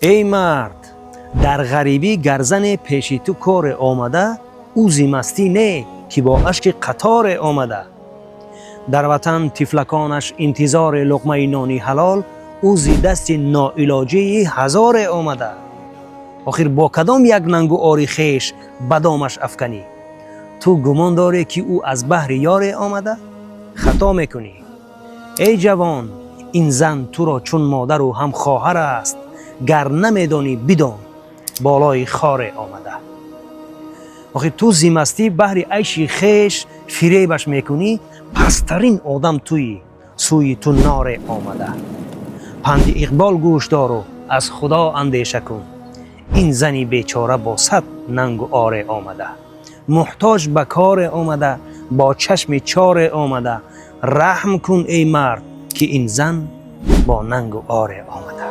Эй мард, дар ғарибӣ гар зане пеши ту коре омада, ӯ зи мастӣ не, ки бо ашки қаторе омада. Дар ватан тифлаконаш интизори луқмаи нони ҳалол, ӯ зи дасти ноилоҷии ҳазоре омада. Охир бо кадом як нангу ори хеш ба домаш афканӣ? Ту гумон дорӣ, ки ӯ аз баҳри ёре омада? Хато мекунӣ, эй ҷавон. Ин зан туро чун модару ҳам хоҳар аст. Гар намедонӣ, бидон, болои хоре омада. Охир ту зи мастӣ баҳри айши хеш фиребаш мекунӣ. Пасттарин одам туӣ, сӯи ту норе омада. Панди Иқбол гӯш дору аз Худо андеша кун: ин зани бечора бо сад нангу оре омада, муҳтоҷ ба коре омада, бо чашми чоре омада. Раҳм кун, эй мард, ки ин зан бо нангу оре омада.